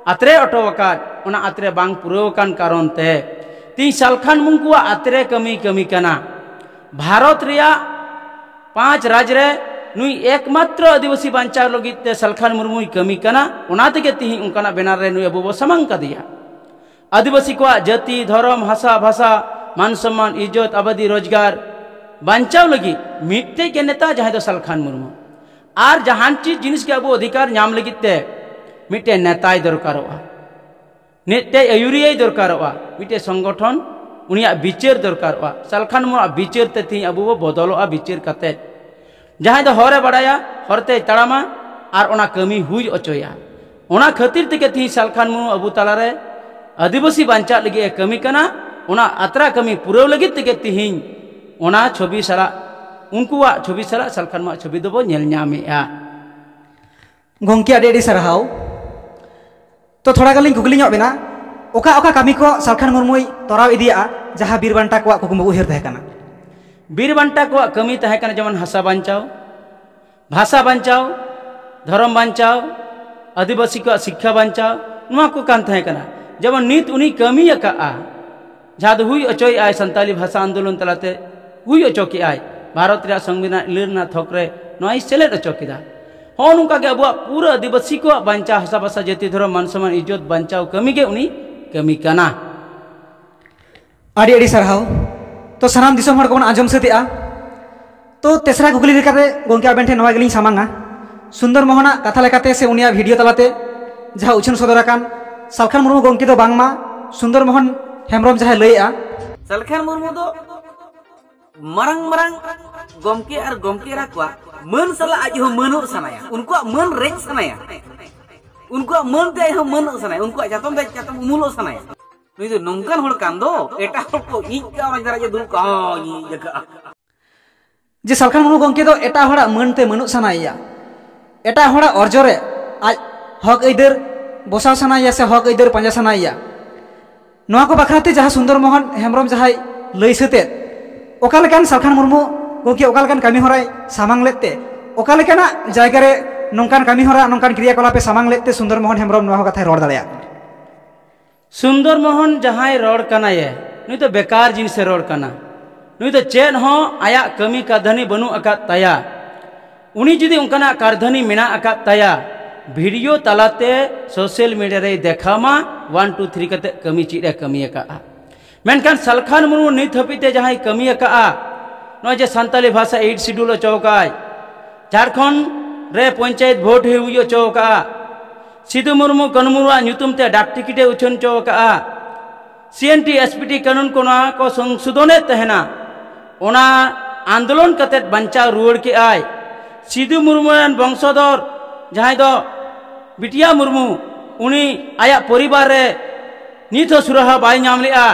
ᱟᱛᱨᱮ ᱚᱴᱚ ᱟᱠᱟᱫ, ᱚᱱᱟ ᱟᱛᱨᱮ ᱵᱟᱝ ᱯᱩᱨᱟᱹᱣ ᱟᱠᱟᱱ ᱠᱟᱨᱚᱱ ᱛᱮ ᱛᱮᱦᱮᱧ ᱥᱟᱞᱠᱷᱟᱱ ᱢᱩᱨᱢᱩᱣᱟᱜ ᱟᱛᱨᱮ ᱠᱟᱹᱢᱤ ᱠᱟᱹᱢᱤ ᱠᱟᱱᱟ᱾ ᱵᱷᱟᱨᱚᱛ ᱨᱮᱭᱟᱜ ᱯᱟᱸᱪ ᱨᱟᱡᱽ ᱨᱮ ᱱᱩᱭ ᱮᱠᱢᱟᱛᱨᱚ ᱟᱹᱫᱤᱵᱟᱹᱥᱤ ᱵᱟᱧᱪᱟᱣ ᱞᱟᱹᱜᱤᱫ ᱛᱮ ᱥᱟᱞᱠᱷᱟᱱ ᱢᱩᱨᱢᱩᱭ ᱠᱟᱹᱢᱤ ᱠᱟᱱᱟ᱾ ᱚᱱᱟ ᱛᱮᱜᱮ ᱛᱮᱦᱮᱧ ᱚᱱᱠᱟᱱᱟᱜ ᱵᱮᱱᱟᱨ ᱨᱮ ᱱᱩᱭ ᱟᱵᱚ ᱵᱚ ᱥᱟᱢᱟᱝ ᱠᱟᱫᱮᱭᱟ᱾ ᱟᱹᱫᱤᱵᱟᱹᱥᱤ ᱠᱚᱣᱟᱜ ᱡᱟᱹᱛᱤ, ᱫᱷᱚᱨᱚᱢ, ᱵᱷᱟᱥᱟ, ᱵᱷᱟᱥᱟ, ᱢᱟᱱ ᱥᱚᱢᱢᱟᱱ, ᱤᱡᱽᱡᱚᱛ, ᱟᱵᱟᱫᱤ, ᱨᱳᱡᱽᱜᱟᱨ ᱵᱟᱧᱪᱟᱣ ᱞᱟᱹᱜᱤᱫ ᱢᱤᱫᱴᱮᱡ ᱜᱮ ᱱᱮᱛᱟ, ᱡᱟᱦᱟᱸᱭ ᱫᱚ ᱥᱟᱞᱠᱷᱟᱱ ᱢᱩᱨᱢᱩ᱾ ᱟᱨ ᱡᱟᱦᱟᱱ ᱪᱤᱡᱽ ᱡᱤᱱᱤᱥ ᱜᱮ ᱟᱵᱚ ᱚᱫᱷᱤᱠᱟᱨ ᱧᱟᱢ ᱞᱟᱹᱜᱤᱫ ᱛᱮ ᱢᱤᱫᱴᱮᱡ ᱱᱮᱛᱟᱭ ᱫᱚᱨᱠᱟᱨᱚᱜᱼᱟ᱾ ᱢᱤᱫᱴᱮᱡ ᱟᱹᱭᱩᱨᱤᱭᱟᱹᱭ ᱫᱚᱨᱠᱟᱨᱚᱜᱼᱟ, ᱢᱤᱫᱴᱮᱡ ᱥᱚᱝᱜᱚᱴᱷᱚᱱ, ᱩᱱᱤᱭᱟᱜ ᱵᱤᱪᱟᱹᱨ ᱫᱚᱨᱠᱟᱨᱚᱜᱼᱟ᱾ ᱥᱟᱞᱠᱷᱟᱱ ᱢᱩᱨᱢᱩᱣᱟᱜ ᱵᱤᱪᱟᱹᱨ ᱛᱮ ᱛᱮᱦᱮᱧ ᱟᱵᱚ ᱵᱚ ᱵᱚᱫᱚᱞᱚᱜᱼᱟ᱾ ᱵᱤᱪᱟᱹᱨ ᱠᱟᱛᱮ ᱡᱟᱦᱟᱸᱭ ᱫᱚ ᱦᱚᱨᱮ ᱵᱟᱲᱟᱭᱟ, ᱦᱚᱨ ᱛᱮᱭ ᱛᱟᱲᱟᱢᱟ ᱟᱨ ᱚᱱᱟ ᱠᱟᱹᱢᱤ ᱦᱩᱭ ᱦᱚᱪᱚᱭᱟ᱾ ᱚᱱᱟ ᱠᱷᱟᱹᱛᱤᱨ ᱛᱮᱜᱮ ᱛᱮᱦᱮᱧ ᱥᱟᱞᱠᱷᱟᱱ ᱢᱩᱨᱢᱩ ᱟᱵᱚ ᱛᱟᱞᱟᱨᱮ ᱟᱹᱫᱤᱵᱟᱹᱥᱤ ᱵᱟᱧᱪᱟᱜ ᱞᱟᱹᱜᱤᱫ ᱮ ᱠᱟᱹᱢᱤ ᱠᱟᱱᱟ᱾ ᱚᱱᱟ ᱟᱛᱨᱟ ᱠᱟᱹᱢᱤ ᱯᱩᱨᱟᱹᱣ ᱞᱟᱹᱜᱤᱫ ᱛᱮᱜᱮ ᱛᱮᱦᱮᱧ ᱚᱱᱟ ᱪᱷᱚᱵᱤ ᱥᱟᱞᱟᱜ, ᱩᱱᱠᱩᱣᱟᱜ ᱪᱷᱚᱵᱤ ᱥᱟᱞᱟᱜ ᱥᱟᱞᱠᱷᱟᱱ ᱢᱩᱨᱢᱩᱣᱟᱜ ᱪᱷᱚᱵᱤ ᱫᱚᱵᱚ ᱧᱮᱞ ᱧᱟᱢᱮᱜᱼᱟ᱾ ᱜᱚᱢᱠᱮ, ᱟᱹᱰᱤ ᱟᱹᱰᱤ ᱥᱟᱨᱦᱟᱣ᱾ ᱛᱚ, ᱛᱷᱚᱲᱟ ᱜᱟᱱ ᱞᱤᱧ ᱠᱩᱠᱞᱤ ᱧᱚᱜ ᱵᱮᱱᱟ, ᱚᱠᱟ ᱚᱠᱟ ᱠᱟᱹᱢᱤ ᱠᱚ ᱥᱟᱞᱠᱷᱟᱱ ᱢᱩᱨᱢᱩᱭ ᱛᱚᱨᱟᱣ ᱤᱫᱤᱭᱟᱜᱼᱟ, ᱡᱟᱦᱟᱸ ᱵᱤᱨ ᱵᱟᱱᱴᱟ ᱠᱚᱣᱟᱜ ᱠᱩᱠᱢᱩ ᱩᱭᱦᱟᱹᱨ ᱛᱟᱦᱮᱸ ᱠᱟᱱᱟ? ᱵᱤᱨ ᱵᱟᱱᱴᱟ ᱠᱚᱣᱟᱜ ᱠᱟᱹᱢᱤ ᱛᱟᱦᱮᱸ ᱠᱟᱱᱟ ᱡᱮᱢᱚᱱ ᱦᱟᱥᱟ ᱵᱟᱧᱪᱟᱣ, ᱵᱷᱟᱥᱟ ᱵᱟᱧᱪᱟᱣ, ᱫᱷᱚᱨᱚᱢ ᱵᱟᱧᱪᱟᱣ, ᱟᱹᱫᱤᱵᱟᱹᱥᱤ ᱠᱚᱣᱟᱜ ᱥᱤᱠᱠᱷᱟ ᱵᱟᱧᱪᱟᱣ, ᱱᱚᱣᱟ ᱠᱚ ᱠᱟᱱ ᱛᱟᱦᱮᱸ ᱠᱟᱱᱟ᱾ ᱡᱮᱢᱚᱱ ᱱᱤᱛ ᱩᱱᱤ ᱠᱟᱹᱢᱤ ᱟᱠᱟᱫᱼᱟ, ᱡᱟᱦᱟᱸ ᱫᱚ ᱦᱩᱭ ᱚᱪᱚᱭᱮᱫᱼᱟᱭ ᱥᱟᱱᱛᱟᱞᱤ ᱵᱷᱟᱥᱟ ᱟᱱᱫᱳᱞᱚᱱ ᱛᱟᱞᱟᱛᱮ ᱦᱩᱭ ᱚᱪᱚ ᱠᱮᱫᱼᱟᱭ, ᱵᱷᱟᱨᱚᱛ ᱨᱮᱭᱟᱜ ᱥᱚᱝᱵᱤᱫᱷᱟᱱ ᱤᱨᱟᱹᱞ ᱨᱮᱱᱟᱜ ᱛᱷᱚᱠ ᱨᱮ ᱱᱚᱣᱟᱭ ᱥᱮᱞᱮᱫ ᱚᱪᱚ ᱠᱮᱫᱟ᱾ ᱦᱚᱸᱜᱼᱚ ᱱᱚᱝᱠᱟ ᱜᱮ ᱟᱵᱚᱣᱟᱜ ᱯᱩᱨᱟᱹ ᱟᱹᱫᱤᱵᱟᱹᱥᱤ ᱠᱚᱣᱟᱜ ᱵᱟᱧᱪᱟᱣ, ᱦᱟᱥᱟ ᱵᱷᱟᱥᱟ, ᱡᱟᱹᱛᱤ, ᱫᱷᱚᱨᱚᱢ, ᱢᱟᱱ ᱥᱚᱢᱢᱟᱱ, ᱤᱡᱽᱡᱚᱛ ᱵᱟᱧᱪᱟᱣ ᱠᱟᱹᱢᱤ ᱜᱮ ᱩᱱᱤ ᱠᱟᱹᱢᱤ ᱠᱟᱱᱟ᱾ ᱟᱹᱰᱤ ᱟᱹᱰᱤ ᱥᱟᱨᱦᱟᱣ᱾ ᱛᱚ, ᱥᱟᱱᱟᱢ ᱫᱤᱥᱚᱢ ᱦᱚᱲ ᱠᱚᱵᱚᱱ ᱟᱸᱡᱚᱢ ᱥᱟᱹᱛ ᱮᱜᱼᱟ᱾ ᱛᱚ, ᱛᱮᱥᱨᱟ ᱠᱩᱠᱞᱤ ᱞᱮᱠᱟᱛᱮ ᱜᱚᱢᱠᱮ ᱟᱵᱮᱱ ᱴᱷᱮᱱ ᱱᱚᱣᱟ ᱜᱮᱞᱤᱧ ᱥᱟᱢᱟᱝᱟ, ᱥᱩᱱᱫᱚᱨ ᱢᱳᱦᱚᱱᱟᱜ ᱠᱟᱛᱷᱟ ᱞᱮᱠᱟᱛᱮ ᱥᱮ ᱩᱱᱤᱭᱟᱜ ᱵᱷᱤᱰᱤᱭᱳ ᱛᱟᱞᱟᱛᱮ ᱡᱟᱦᱟᱸ ᱩᱪᱷᱟᱹᱱ ᱥᱚᱫᱚᱨ ᱟᱠᱟᱱ, ᱥᱟᱞᱠᱷᱟᱱ ᱢᱩᱨᱢᱩ ᱜᱚᱢᱠᱮ ᱫᱚ ᱵᱟᱝᱢᱟ ᱥᱩᱱᱫᱚᱨ ᱢᱳᱦᱚᱱ ᱦᱮᱢᱵᱨᱚᱢ ᱡᱟᱦᱟᱸᱭ ᱞᱟᱹᱭᱮᱜᱼᱟ, ᱥᱟᱞᱠᱷᱟᱱ ᱢᱩᱨᱢᱩ ᱫᱚ ᱢᱟᱨᱟᱝ ᱢᱟᱨᱟᱝ ᱜᱚᱢᱠᱮ ᱟᱨ ᱜᱚᱢᱠᱮ ᱮᱨᱟ ᱠᱚᱣᱟᱜ ᱢᱟᱹᱱ ᱥᱟᱞᱟᱜ ᱟᱡ ᱦᱚᱸ ᱢᱟᱹᱱᱚᱜ ᱥᱟᱱᱟᱭᱟ, ᱩᱱᱠᱩᱣᱟᱜ ᱢᱟᱹᱱ ᱨᱮᱡ ᱥᱟᱱᱟᱭᱟ, ᱩᱱᱠᱩᱣᱟᱜ ᱢᱟᱹᱱ ᱛᱮ ᱟᱡ ᱦᱚᱸ ᱢᱟᱹᱱᱚᱜ ᱥᱟᱱᱟᱭᱟ, ᱩᱱᱠᱩᱣᱟᱜ ᱪᱟᱛᱚᱢ ᱨᱮ ᱪᱟᱛᱚᱢ ᱩᱢᱩᱞᱚᱜ ᱥᱟᱱᱟᱭᱟ᱾ ᱱᱩᱭ ᱫᱚ ᱱᱚᱝᱠᱟᱱ ᱦᱚᱲ ᱠᱟᱱ ᱫᱚ, ᱮᱴᱟᱜ ᱦᱚᱲ ᱠᱚ ᱤᱡ ᱠᱟᱜᱼᱟ, ᱚᱱᱟ ᱪᱮᱛᱟᱱ ᱨᱮ ᱫᱩᱲᱩᱵ ᱠᱟᱜᱼᱟ, ᱦᱚᱸ, ᱤᱡ ᱟᱠᱟᱜᱼᱟ᱾ ᱡᱮ ᱥᱟᱞᱠᱷᱟᱱ ᱢᱩᱨᱢᱩ ᱜᱚᱢᱠᱮ ᱫᱚ ᱮᱴᱟᱜ ᱦᱚᱲᱟᱜ ᱢᱟᱹᱱ ᱛᱮ ᱢᱟᱹᱱᱚᱜ ᱥᱟᱱᱟᱭᱮᱭᱟ, ᱮᱴᱟᱜ ᱦᱚᱲᱟᱜ ᱚᱨᱡᱚ ᱨᱮ ᱟᱡ ᱦᱚᱠ ᱟᱹᱭᱫᱟᱹᱨ ᱵᱚᱥᱟᱣ ᱥᱟᱱᱟᱭᱮᱭᱟ ᱥᱮ ᱦᱚᱠ ᱟᱹᱭᱫᱟᱹᱨ ᱯᱟᱸᱡᱟ ᱥᱟᱱᱟᱭᱮᱭᱟ᱾ ᱱᱚᱣᱟ ᱠᱚ ᱵᱟᱠᱷᱨᱟ ᱛᱮ ᱡᱟᱦᱟᱸ ᱥᱩᱱᱫᱚᱨ ᱢᱳᱦᱚᱱ ᱦᱮᱢᱵᱨᱚᱢ ᱡᱟᱦᱟᱸᱭ ᱞᱟᱹᱭ ᱥᱟᱹᱛᱮᱫ, ᱚᱠᱟ ᱞᱮᱠᱟᱱ ᱥᱟᱞᱠᱷᱟᱱ ᱢᱩᱨᱢᱩ ᱜᱚᱢᱠᱮ ᱚᱠᱟ ᱞᱮᱠᱟᱱ ᱠᱟᱹᱢᱤ ᱦᱚᱨᱟᱭ ᱥᱟᱢᱟᱝ ᱞᱮᱫ ᱛᱮ, ᱚᱠᱟ ᱞᱮᱠᱟᱱᱟᱜ ᱡᱟᱭᱜᱟ ᱨᱮ ᱱᱚᱝᱠᱟᱱ ᱠᱟᱹᱢᱤ ᱦᱚᱨᱟ, ᱱᱚᱝᱠᱟᱱ ᱠᱨᱤᱭᱟᱠᱚᱞᱟᱯ ᱮ ᱥᱟᱢᱟᱝ ᱞᱮᱫ ᱛᱮ ᱥᱩᱱᱫᱚᱨ ᱢᱳᱦᱚᱱ ᱦᱮᱢᱵᱨᱚᱢ ᱱᱚᱣᱟ ᱠᱚ ᱠᱟᱛᱷᱟᱭ ᱨᱚᱲ ᱫᱟᱲᱮᱭᱟᱜ ᱠᱟᱱᱟ? ᱥᱩᱱᱫᱚᱨ ᱢᱳᱦᱚᱱ ᱡᱟᱦᱟᱸᱭ ᱨᱚᱲ ᱠᱟᱱᱟᱭᱮ, ᱱᱩᱭ ᱫᱚ ᱵᱮᱠᱟᱨ ᱡᱤᱱᱤᱥᱮ ᱨᱚᱲ ᱠᱟᱱᱟ᱾ ᱱᱩᱭ ᱫᱚ ᱪᱮᱫ ᱦᱚᱸ ᱟᱭᱟᱜ ᱠᱟᱹᱢᱤ ᱠᱟᱹᱨᱫᱷᱟᱹᱱᱤ ᱵᱟᱹᱱᱩᱜ ᱟᱠᱟᱫ ᱛᱟᱭᱟ᱾ ᱩᱱᱤ ᱡᱩᱫᱤ ᱚᱱᱠᱟᱱᱟᱜ ᱠᱟᱹᱨᱫᱷᱟᱹᱱᱤ ᱢᱮᱱᱟᱜ ᱟᱠᱟᱫ ᱛᱟᱭᱟ, ᱵᱷᱤᱰᱤᱭᱳ ᱛᱟᱞᱟᱛᱮ ᱥᱳᱥᱟᱞ ᱢᱤᱰᱤᱭᱟ ᱨᱮᱭ ᱫᱮᱠᱷᱟᱣ ᱢᱟ, ᱚᱣᱟᱱ ᱴᱩ ᱛᱷᱨᱤ ᱠᱟᱛᱮ ᱠᱟᱹᱢᱤ ᱪᱮᱫ ᱮ ᱠᱟᱹᱢᱤ ᱟᱠᱟᱫᱼᱟ᱾ ᱢᱮᱱᱠᱷᱟᱱ ᱥᱟᱞᱠᱷᱟᱱ ᱢᱩᱨᱢᱩ ᱱᱤᱛ ᱦᱟᱹᱵᱤᱡ ᱛᱮ ᱡᱟᱦᱟᱸᱭ ᱠᱟᱹᱢᱤ ᱟᱠᱟᱫᱼᱟ, ᱱᱚᱜᱼᱚᱭ ᱡᱮ ᱥᱟᱱᱛᱟᱞᱤ ᱵᱷᱟᱥᱟ ᱮᱭᱤᱴ ᱥᱤᱰᱩᱞ ᱚᱪᱚ ᱟᱠᱟᱫᱼᱟᱭ, ᱡᱷᱟᱲᱠᱷᱚᱸᱰ ᱨᱮ ᱯᱚᱧᱪᱟᱭᱮᱛ ᱵᱷᱳᱴ ᱦᱩᱭ ᱚᱪᱚ ᱟᱠᱟᱫᱼᱟ, ᱥᱤᱫᱩ ᱢᱩᱨᱢᱩ ᱠᱟᱹᱱᱩ ᱢᱩᱨᱢᱩᱣᱟᱜ ᱧᱩᱛᱩᱢ ᱛᱮ ᱰᱟᱠ ᱴᱤᱠᱤᱴᱮ ᱩᱪᱷᱟᱹᱱ ᱦᱚᱪᱚ ᱟᱠᱟᱫᱼᱟ᱾ ᱥᱤ N T S P T ᱠᱟᱹᱱᱩᱱ ᱠᱚ ᱱᱚᱣᱟ ᱠᱚ ᱥᱚᱝᱥᱳᱫᱷᱚᱱᱮᱫ ᱛᱟᱦᱮᱱᱟ᱾ ᱚᱱᱟ ᱟᱱᱫᱳᱞᱚᱱ ᱠᱟᱛᱮᱫ ᱵᱟᱧᱪᱟᱣ ᱨᱩᱣᱟᱹᱲ ᱠᱮᱫᱼᱟᱭ᱾ ᱥᱤᱫᱩ ᱢᱩᱨᱢᱩ ᱨᱮᱱ ᱵᱚᱝᱥᱚᱫᱷᱚᱨ ᱡᱟᱦᱟᱸᱭ ᱫᱚ ᱵᱤᱴᱤᱭᱟ ᱢᱩᱨᱢᱩ, ᱩᱱᱤ ᱟᱭᱟᱜ ᱯᱚᱨᱤᱵᱟᱨ ᱨᱮ ᱱᱤᱛ ᱦᱚᱸ ᱥᱩᱨᱟᱦᱟ ᱵᱟᱭ ᱧᱟᱢ ᱞᱮᱫᱼᱟ᱾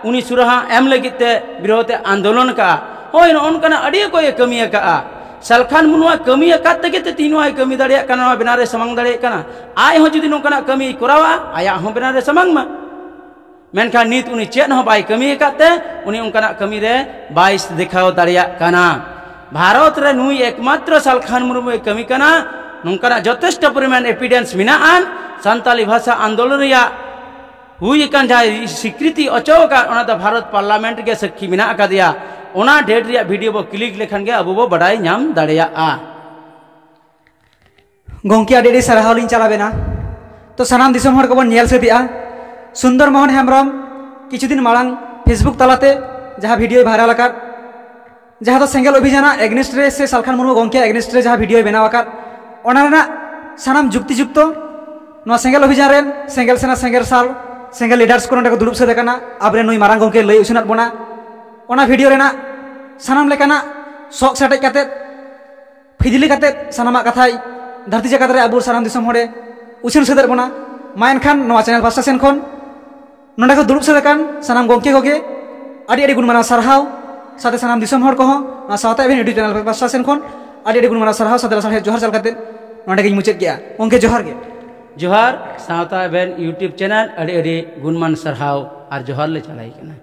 ᱩᱱᱤ ᱥᱩᱨᱟᱦᱟ ᱮᱢ ᱞᱟᱹᱜᱤᱫ ᱛᱮ ᱵᱤᱨᱳᱫᱷ ᱮ ᱟᱱᱫᱳᱞᱚᱱ ᱟᱠᱟᱫᱼᱟ᱾ ᱦᱳᱭ, ᱱᱚᱜᱼᱚ ᱱᱚᱝᱠᱟᱱᱟᱜ ᱟᱹᱰᱤ ᱚᱠᱚᱡ ᱮ ᱠᱟᱹᱢᱤ ᱟᱠᱟᱫᱼᱟ᱾ ᱥᱟᱞᱠᱷᱟᱱ ᱢᱩᱨᱢᱩᱣᱟᱜ ᱠᱟᱹᱢᱤ ᱟᱠᱟᱫ ᱛᱮᱜᱮ ᱛᱮ ᱛᱮᱦᱮᱧ ᱱᱚᱣᱟᱭ ᱠᱟᱹᱢᱤ ᱫᱟᱲᱮᱭᱟᱜ ᱠᱟᱱᱟ, ᱱᱚᱣᱟ ᱵᱮᱱᱟᱣ ᱨᱮ ᱥᱟᱢᱟᱝ ᱫᱟᱲᱮᱭᱟᱜ ᱠᱟᱱᱟ᱾ ᱟᱡ ᱦᱚᱸ ᱡᱩᱫᱤ ᱱᱚᱝᱠᱟᱱᱟᱜ ᱠᱟᱹᱢᱤᱭ ᱠᱚᱨᱟᱣᱟ, ᱟᱭᱟᱜ ᱦᱚᱸ ᱵᱮᱱᱟᱣ ᱨᱮ ᱥᱟᱢᱟᱝ ᱢᱟ᱾ ᱢᱮᱱᱠᱷᱟᱱ ᱱᱤᱛ ᱩᱱᱤ ᱪᱮᱫ ᱦᱚᱸ ᱵᱟᱭ ᱠᱟᱹᱢᱤ ᱟᱠᱟᱫ ᱛᱮ ᱩᱱᱤ ᱚᱱᱠᱟᱱᱟᱜ ᱠᱟᱹᱢᱤ ᱨᱮ ᱵᱟᱭ ᱫᱮᱠᱷᱟᱣ ᱫᱟᱲᱮᱭᱟᱜ ᱠᱟᱱᱟ᱾ ᱵᱷᱟᱨᱚᱛ ᱨᱮ ᱱᱩᱭ ᱮᱠᱢᱟᱛᱨᱚ ᱥᱟᱞᱠᱷᱟᱱ ᱢᱩᱨᱢᱩᱭ ᱠᱟᱹᱢᱤ ᱠᱟᱱᱟ᱾ ᱱᱚᱝᱠᱟᱱᱟᱜ ᱡᱚᱛᱷᱮᱥᱴᱚ ᱯᱚᱨᱤᱢᱟᱱ ᱮᱵᱷᱤᱰᱮᱱᱥ ᱢᱮᱱᱟᱜᱼᱟ᱾ ᱥᱟᱱᱛᱟᱞᱤ ᱵᱷᱟᱥᱟ ᱟᱱᱫᱳᱞᱚᱱ ᱨᱮᱭᱟᱜ ᱦᱩᱭ ᱟᱠᱟᱱ ᱡᱟᱦᱟᱸᱭ ᱥᱤᱠᱨᱤᱛᱤ ᱚᱪᱚ ᱟᱠᱟᱫ, ᱚᱱᱟ ᱫᱚ ᱵᱷᱟᱨᱚᱛ ᱯᱟᱨᱞᱟᱢᱮᱱᱴ ᱜᱮ ᱥᱟᱹᱠᱷᱤ ᱢᱮᱱᱟᱜ ᱟᱠᱟᱫᱮᱭᱟ᱾ ᱚᱱᱟ ᱰᱮᱴ ᱨᱮᱭᱟᱜ ᱵᱷᱤᱰᱤᱭᱳ ᱵᱚ ᱠᱞᱤᱠ ᱞᱮᱠᱷᱟᱱ ᱜᱮ ᱟᱵᱚ ᱵᱚ ᱵᱟᱰᱟᱭ ᱧᱟᱢ ᱫᱟᱲᱮᱭᱟᱜᱼᱟ᱾ ᱜᱚᱢᱠᱮ, ᱟᱹᱰᱤ ᱟᱹᱰᱤ ᱥᱟᱨᱦᱟᱣ ᱞᱤᱧ ᱪᱟᱞᱟᱵᱮᱱᱟ᱾ ᱛᱚ, ᱥᱟᱱᱟᱢ ᱫᱤᱥᱚᱢ ᱦᱚᱲ ᱠᱚᱵᱚᱱ ᱧᱮᱞ ᱥᱟᱹᱛ ᱮᱜᱼᱟ, ᱥᱩᱱᱫᱚᱨ ᱢᱳᱦᱚᱱ ᱦᱮᱢᱵᱨᱚᱢ ᱠᱤᱪᱷᱩ ᱫᱤᱱ ᱢᱟᱲᱟᱝ ᱯᱷᱮᱥᱵᱩᱠ ᱛᱟᱞᱟᱛᱮ ᱡᱟᱦᱟᱸ ᱵᱷᱤᱰᱤᱭᱳᱭ ᱵᱷᱟᱭᱨᱟᱞ ᱟᱠᱟᱫ, ᱡᱟᱦᱟᱸ ᱫᱚ ᱥᱮᱸᱜᱮᱞ ᱚᱵᱷᱤᱡᱟᱱᱟᱜ ᱮᱜᱱᱮᱥᱴ ᱨᱮ ᱥᱮ ᱥᱟᱞᱠᱷᱟᱱ ᱢᱩᱨᱢᱩ ᱜᱚᱢᱠᱮᱭᱟᱜ ᱮᱜᱱᱮᱥᱴ ᱨᱮ ᱡᱟᱦᱟᱸ ᱵᱷᱤᱰᱤᱭᱳᱭ ᱵᱮᱱᱟᱣ ᱟᱠᱟᱫ, ᱚᱱᱟ ᱨᱮᱱᱟᱜ ᱥᱟᱱᱟᱢ ᱡᱩᱠᱛᱤ ᱡᱩᱠᱛᱚ, ᱱᱚᱣᱟ ᱥᱮᱸᱜᱮᱞ ᱚᱵᱷᱤᱡᱟᱱ ᱨᱮᱱ ᱥᱮᱸᱜᱮᱞ ᱥᱮᱱᱟ, ᱥᱮᱸᱜᱮᱞ ᱥᱟᱞ, ᱥᱮᱸᱜᱮᱞ ᱞᱤᱰᱟᱨᱥ ᱠᱚ ᱱᱚᱸᱰᱮ ᱠᱚ ᱫᱩᱲᱩᱵ ᱥᱟᱹᱛ ᱟᱠᱟᱱᱟ᱾ ᱟᱵᱚᱨᱮᱱ ᱱᱩᱭ ᱢᱟᱨᱟᱝ ᱜᱚᱢᱠᱮ ᱞᱟᱹᱭ ᱩᱪᱷᱟᱹᱱᱟᱫ ᱵᱚᱱᱟ᱾ ᱚᱱᱟ ᱵᱷᱤᱰᱤᱭᱳ ᱨᱮᱱᱟᱜ ᱥᱟᱱᱟᱢ ᱞᱮᱠᱟᱱᱟᱜ ᱥᱚᱜ ᱥᱮᱴᱮᱡ ᱠᱟᱛᱮᱫ, ᱯᱷᱤᱡᱽᱞᱤ ᱠᱟᱛᱮᱫ ᱥᱟᱱᱟᱢᱟᱜ ᱠᱟᱛᱷᱟᱭ ᱫᱷᱟᱹᱨᱛᱤ ᱡᱟᱠᱟᱛ ᱨᱮ ᱟᱵᱚ ᱥᱟᱱᱟᱢ ᱫᱤᱥᱚᱢ ᱦᱚᱲᱮ ᱩᱪᱷᱟᱹᱱ ᱥᱟᱹᱛ ᱟᱫ ᱵᱚᱱᱟ᱾ ᱢᱟ ᱮᱱᱠᱷᱟᱱ ᱱᱚᱣᱟ ᱪᱮᱱᱮᱞ ᱯᱟᱥᱴᱟ ᱥᱮᱱ ᱠᱷᱚᱱ ᱱᱚᱰᱮ ᱠᱚ ᱫᱩᱲᱩᱵ ᱥᱮᱴᱮᱨ ᱟᱠᱟᱱ ᱥᱟᱱᱟᱢ ᱜᱚᱢᱠᱮ ᱠᱚᱜᱮ ᱟᱹᱰᱤ ᱟᱹᱰᱤ ᱜᱩᱱ ᱢᱟᱱᱟᱣ ᱥᱟᱨᱦᱟᱣ, ᱥᱟᱶᱛᱮ ᱥᱟᱱᱟᱢ ᱫᱤᱥᱚᱢ ᱦᱚᱲ ᱠᱚᱦᱚᱸ ᱱᱚᱣᱟ ᱥᱟᱶᱛᱟ ᱮᱵᱷᱮᱱ ᱭᱩᱴᱩᱵᱽ ᱪᱮᱱᱮᱞ ᱯᱟᱥᱴᱟ ᱥᱮᱱ ᱠᱷᱚᱱ ᱟᱹᱰᱤ ᱟᱹᱰᱤ ᱜᱩᱱ ᱢᱟᱱᱟᱣ ᱥᱟᱨᱦᱟᱣ ᱥᱟᱶᱛᱮ ᱞᱟᱥᱟᱲᱦᱮᱫ ᱡᱚᱦᱟᱨ ᱪᱟᱞ ᱠᱟᱛᱮᱫ ᱱᱚᱰᱮ ᱜᱤᱧ ᱢᱩᱪᱟᱹᱫ ᱠᱮᱜᱼᱟ᱾ ᱜᱚᱢᱠᱮ, ᱡᱚᱦᱟᱨ ᱜᱮ᱾ ᱡᱚᱦᱟᱨ᱾ ᱥᱟᱶᱛᱟ ᱮᱵᱷᱮᱱ ᱭᱩᱴᱩᱵᱽ ᱪᱮᱱᱮᱞ ᱟᱹᱰᱤ ᱟᱹᱰᱤ ᱜᱩᱱᱢᱟᱱ ᱥᱟᱨᱦᱟᱣ ᱟᱨ ᱡᱚᱦᱟᱨ ᱞᱮ ᱪᱟᱞᱟᱭ ᱠᱟᱱᱟ᱾